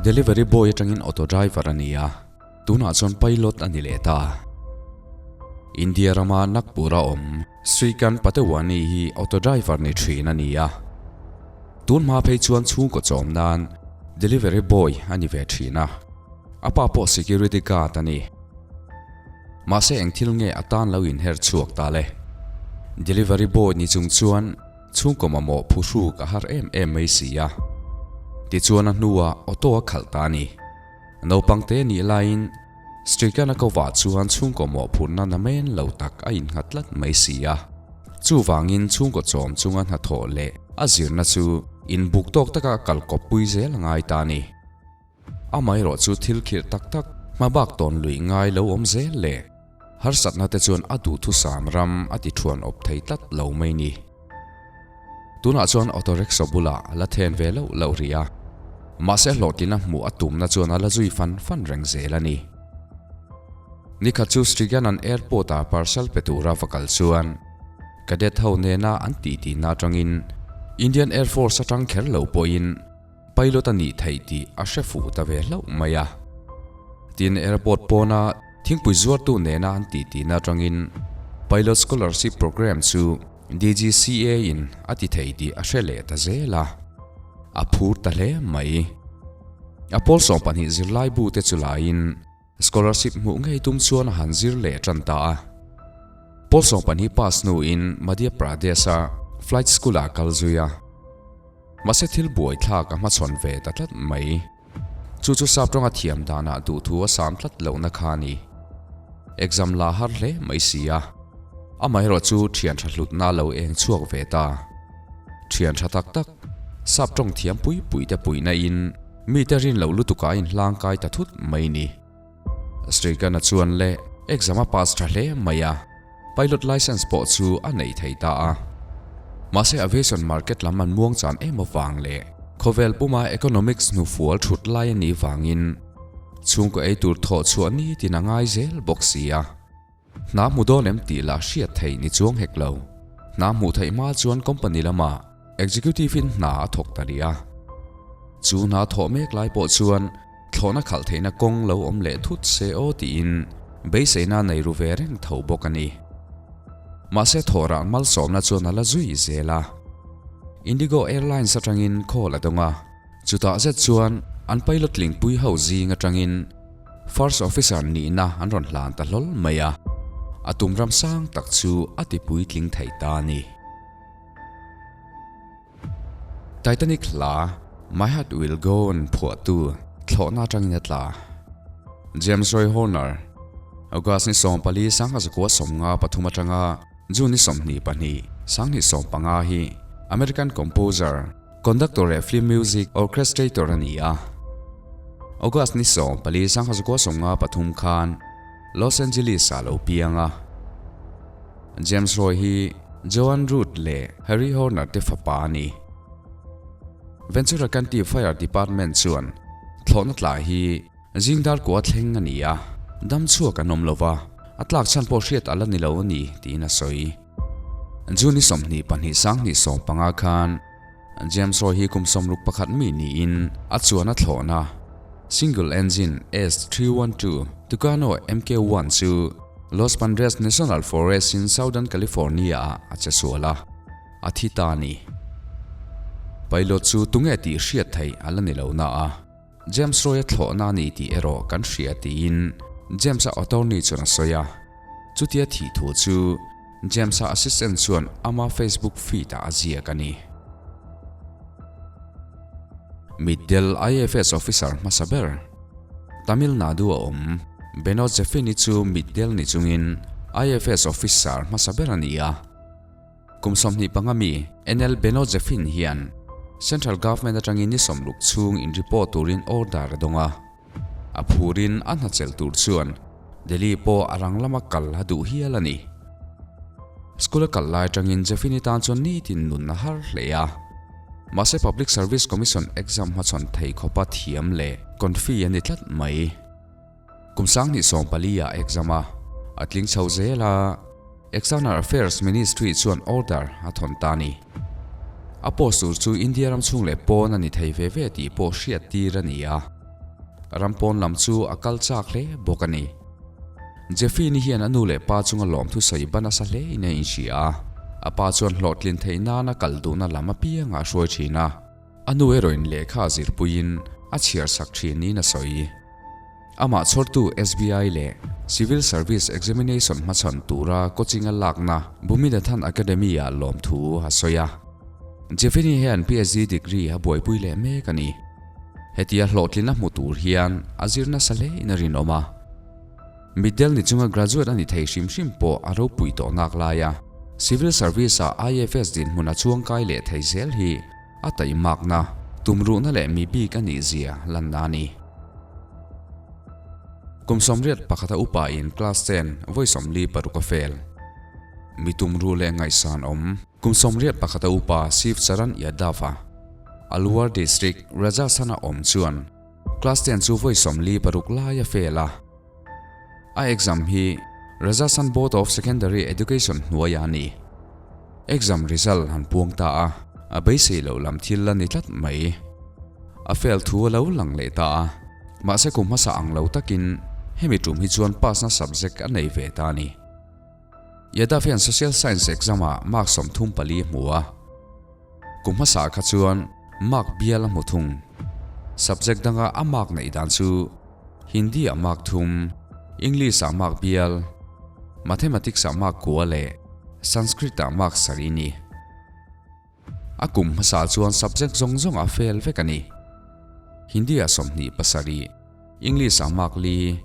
Delivery boy atangin auto driver a ni a, tunah chuan pilot a ni leh ta. India rama Nagpur-a awm Srikanth Patewani hi auto driver ni thin a ni a. Tun hma phei chuan chhungkaw chawm nan delivery boy a ni ve thin a, a pa pawh security guard a ni. Mahse eng thil nge a tan lo inher chhuak ta le? Delivery boy ni chung chuan chhungkaw mamawh phuhruk a har em em mai si a. Tichuan a hnuah auto a khalh ta a ni. Naupang te nih laiin Strigan a kovah chuan chhungkaw mawhphurhna namen lo tak a innghat tlat mai si a. Chuvangin chhungkaw chawm chunga hnathawh leh a zirna chu inbuk tawk taka kal kawppui zel a ngai ta a ni. Amaherawh chu thil khirh tak tak hmabak tawn luih ngai lo awm zel le. Harsatna te chuan a duhthusam ram a ti thuan awp thei tlat lo mai ni. Tunah chuan auto rickshaw bulah a la then ve loh loh rih a, mahse hlawhtlina hmuh a tumna chuan a la zui fan fan reng zel a ni. Nikhat chu Sriganan airport ah parcel pe tura va kal chuan cadet ho nena an tihtina atangin Indian Air Force atang kher lo pawhin Pilot a nih theih tih a hre fuh ta ve hlauh mai a. Tin, airport pawna thingpui zuartu nena an tihtina atangin Pilot Scholarship Programme chu DGCA in a ti thei tih a hre leh ta zel a. A phur ta hle mai. A pawl 12 zirlai bu te chu laiin Scholarship hmuh ngei tum chuan a han zir leh tan ta a. Pawl 12 pass hnuin Madhya Pradesh-a flight school-ah kal zui a. Mahse thil buaithlak a hmachhawn ve ta tlat mai. Chu chu sap tawnga thiam danah duhthu a sam tlat lohna kha a ni. Exam la har hle mai si a. Amaherawh chu thian tha hlutna a lo eng chhuak ve ta. Thian tha tak tak, sap tawng thiam pui pui te puihna in mite rin loh lutukah a inhlang kai ta thut mai ni. Srikana chuan le exam a pass tha hle mai a. Pilot license pawh chu a nei thei ta a. Mahse aviation market lam an muang chan em avang leh khawvel puma economics hnufual thut lai a nih vangin chhungkaw ei tur thawh chhuah nitin a ngai zel bawk si a. Hna hmu dawn em tih lah hriat theih ni chuang hek lo. Hna hmuh theih hma chuan company lamah executive in hna a thawk ta rih a. Chu hna thawh mek lai pawh chuan Thlawhna khalh theihna kawng lo awm leh thut se aw tiin beiseina nei ru ve reng tho bawk a ni. Mahse thawhrah malsawmna chuan a la zui zel a. Indigo Airlines atangin call a dawng a, chutah zet chuan an pilot tlingpui ho zing atangin First Officer nihna an rawn hlan ta hlawl mai a, a tum ram sang tak chu a ti puitling thei ta a ni. Titanic hla My Heart Will Go On phuahtu thlawhna atangin a tla. James Roy Horner, August ni 14 1953 atanga June ni 22 1975 hi American composer, conductor leh film music orchestrator a ni a. August ni 14 1953 khan Los Angeles-ah lo piang a. James Roy hi Joan Ruth leh Harry Horner te fapa a ni. Ventura County Fire Department chuan thlawhna tla hi zing dar kua thleng a ni a, dam chhuak an awm lo va, a tlak chhan pawh hriat a la ni lo a ni tiin a sawi. June 22 2015 khan James Roy hi kum 61 mi niin a chuan a thlawhna single engine S312 Tucano MK1 chu Los Padres National Forest in Southern California ah a che sual a, a thi ta a ni. Pilot chu tunge tih hriat theih a la ni lo na a, James Roy a thlawhna a ni tih erawh kan hria tiin James-a attorney chuan a sawi a. Chutia thih thu chu James-a assistant chuan ama Facebook feed ah a ziak a ni. Mitdel IFS officer hmasa ber. Tamil Nadu a awm. Benod Jeffini chu mitdel ni chungin IFS officer hmasa ber a ni a. Kum 25 mi NL Benod Jeffin hian Central Government atangin ni 60 chhung in report turin order a dawng a. A phurin a hnachelh tur chuan Delhi pawh a rang lama kal a duh hial a ni. School a kal lai atangin Jeffini tan chuan nitin nun a har hle a. Mahse Public Service Commission exam hmachhawn thei khawpa thiam leh confi a ni tlat mai. Kum 2014 ah exam a a tling chho zel a, External Affairs Ministry chuan order a thawn ta a ni. A post tur chu India ram chhung leh pawn a ni thei ve ve tih pawh hriat tir a ni a. Ram pawn lam chu a kal chak hle bawk a ni. Jeffy-ni hian a nu leh pa chunga lawmthu sawi ba nasa hle in a inhria a, a pa chuan hlawhtlin theih nana kal duhna lam apiangah a hruai thin a, a nu erawhin lehkha a zirpuiin a chhiar sak thin niin a sawi. Amah chhawrtu SBI leh Civil Service Examination hmachhawn tura coaching a lakna Bhuminathan Academy-ah lawmthu a sawi a. Jeffy-ni hian PhD degree a buaipui leh mek a ni. Hetia hlawhtlin a hmu tur hian a zir nasa hle in a rinawm a. Mitdel ni chunga graduate a ni thei hrim hrim pawh a ropui tawh nak lai a, Civil Service ah IFS dinhmun a chuangkai leh thei zel hi a taihmakna, tumruhna leh mi bik a nih zia lanna a ni. Kum 81 a upa in class ten vawi 46 a fail. Mi tumruh leh ngaihsan awm. Kum 81 a upa Shiv Charan Yadav a. Alwar District, Rajasthan-a awm chuan Class ten chu vawi 46 lai a fail a. A exam hi Rajasthan Board of Secondary Education hnuaiah a ni. Exam result han puang ta a, a beisei loh lam thil la ni tlat mai. A fail thu a lo lang leh ta a, mahse kum hmasa ang lo takin hemi tum hi chuan pass na subject a nei ve ta a ni. Yadav hian Social Science exam-ah mark 34 a hmu a. Kum hmasa kha chuan mark bial a hmu thung. Subject danga a mark neih dan chu Hindi ah mark thum, English ah mark bial, Mathematics ah mark kua leh Sanskrit ah mark sarih ni. A kum hmasa chuan subject zawng zawng a fail vek a ni. Hindi ah 27, English ah mark li,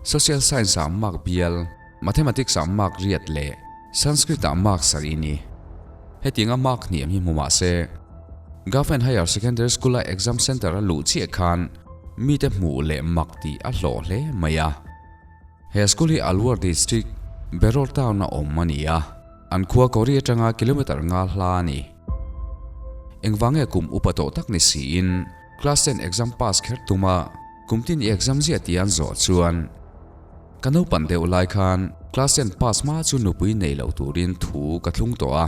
Social Science ah mark bial, Mathematics ah mark riat leh Sanskrit ah mark sarih ni. Hetianga mark hniam hi hmu mah se, Government Higher Secondary School a exam centre a luh chiah khan mite hmuh leh mak tih a hlawh hle mai a. He school hi Alwar District, Beror Town a awm a ni a, an khua Kori atanga kilometre nga hla a ni. Engvange kum upa tawh tak ni siin Class ten exam pass kher tuma kum tin i exam ziah tih an zawh chuan ka naupan deuh lai khan class ten pass hma chu nupui nei lo turin thu ka thlung tawh a,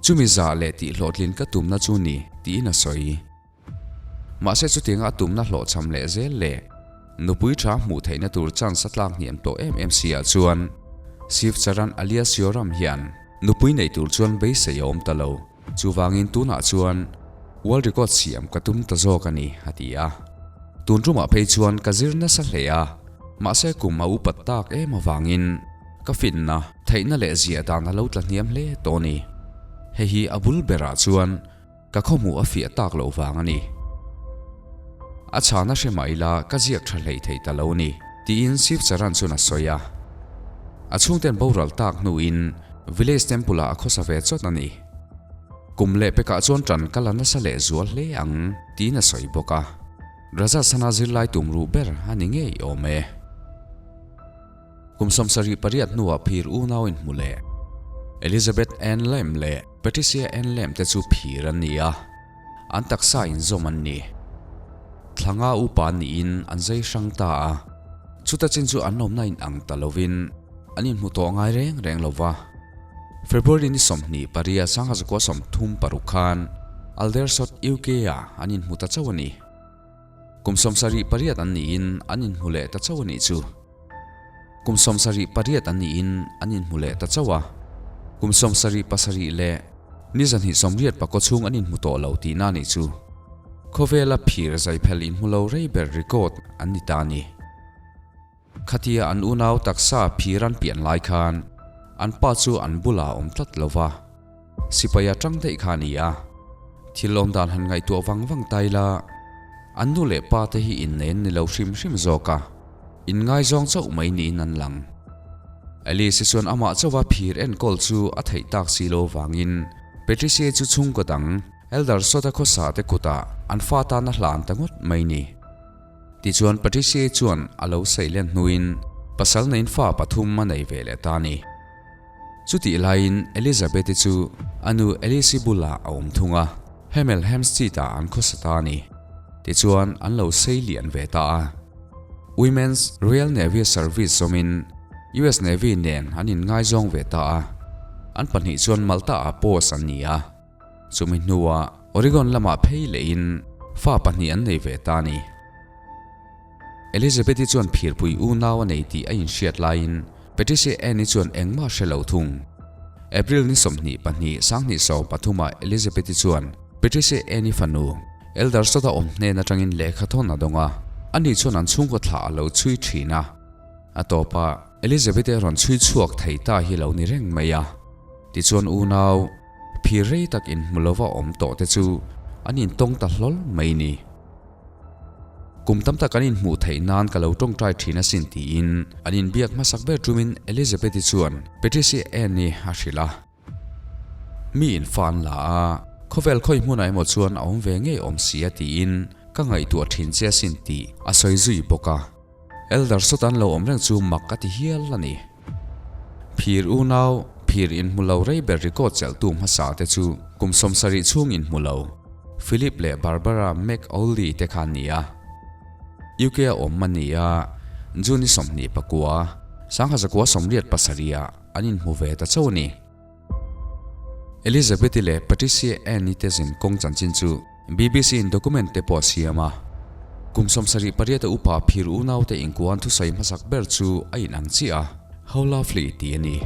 chumi zah leh tih hlawhtlin ka tumna chu ni tiin a sawi. Mahse chutianga a tumna hlawhchham leh zel leh nupui tha hmuh theihna tur chance a tlak hniam tawh em em si ah chuan Shiv Charan alias Yoram hian nupui nei tur chuan beisei a awm ta lo. Chuvangin tunah chuan World Record siam ka tum ta zawk a ni, a ti a. Tun tumah phei chuan ka zir nasa hle a, mahse kum a upat tak em avangin ka finna, theihna leh ziah dan a lo tla hniam hle tawh a ni. Hei hi a bul berah chuan ka khawhmuh a fiah tak loh vang a ni. A chhana hre mah ila ka ziak tha hlei thei ta lo a ni, tiin Shiv Charan chuan a sawi a. A chhungten boral tak hnuin Village Temple ah a khawsa ve chawt a ni. Kum leh pekah chuan ṭan ka la nasa leh zual hle ang, tiin a sawi bawk a. Rajasthana zirlai tum ruh ber a ni ngei awm e. Kum 78 hnuah phir unau inhmu leh Elizabeth Ann Lamb leh Patricia Ann Lamb te chu phir an ni a, an taksa inzawm an ni. Thla nga upa an niin an zai hrang ta a, chuta chin chu an awmna inang ta lovin an inhmu tawh ngai reng reng lo va. February ni 28 1936 khan Aldershot, UK ah an inhmu ta chauh a ni. Kum 78 an niin an inhmu leh ta chauh a nih chu. Kum 78 an niin an inhmu leh ta chauh a. Kum 77 leh ni 280 pakaw chhung an inhmu tawh lo tihna a nih chu. Khawvela phir zaiphel inhmu lo rei ber record an ni ta a ni. Khatia an unau taksa phir an pian lai khan an pa chu an bulah a awm tlat lo va, sipai a tang daih kha a ni a. Thil awm dan han ngaihtuah vang vang ta ila, an nu leh pa te hi innei an ni lo hrim hrim zawk a, inngaizawng chauh mai niin an lang. Alice-i chuan amah chauha phir enkawl chu a theih tak si lo vangin Patricia-i chu chhungkaw dang Elder Sota khawsa te kutah an fa tan a hlan ta ngawt mai ni. Tichuan Patricia-i chuan a lo saih len hnuin pasal neiin fa pathum a nei ve leh ta a ni. Chutih laiin Elizabeth-i chu a nu Alice-i bulah a awm thung a, Hemel Hempstead-ah an khawsa ta a ni. Tichuan an lo sei lian ve ta a. Women's Royal Navy Service zawmin US Navy nen an inngaizawng ve ta a. An pahnih chuan Malta-ah post an ni a. Chumi hnuah Oregon lamah phei lehin fa pahnih an nei ve ta a ni. Elizabeth-i chuan phirpui unau a nei tih a inhriat laiin Patricia Ann-i chuan engmah hre lo thung. April ni 22, 2013 ah Elizabeth-i chuan Patricia Ann-i fanu, Eldershot-a awm hnen atangin lehkha thawn a dawng a, ani chuan an chhungkaw thlah a lo chhui thin a. A tawpah, Elizabeth-i a rawn chhui chhuak thei ta hi lo ni reng mai a. Tichuan unau, phir rei tak inhmu lova awm tawh te chu an intawng ta hlawl mai ni. Kum tam tak an inhmuh theih nan ka lo tawngtai thin asin tiin an inbiak hmasak ber tumin Elizabeth-i chuan Patricia Ann-i a hrilh a. Mi infa an la a, khawvel khawi hmunah emaw chuan a awm ve ngei awm si a tiin ka ngaihtuah thin che asin tih a sawi zui bawk a. Elder sawt an lo awm reng chu mak a ti hial a ni. Phir unau, phir inhmu lo rei ber record chelhtu hmasa te chu kum 70 chhung inhmu lo, Philip leh Barbara McAuley te kha an ni a. UK a awm a ni a, June ni 29, 1987 ah an inhmu ve ta chauh a ni. Elizabeth-i leh Patricia Ann-i te zin kawng chanchin chu BBC in document te pawh a siam a. Kum 78 a upa phir unaute inkuan thusawi hmasak ber chu a inang chiah a, How lovely tih a ni.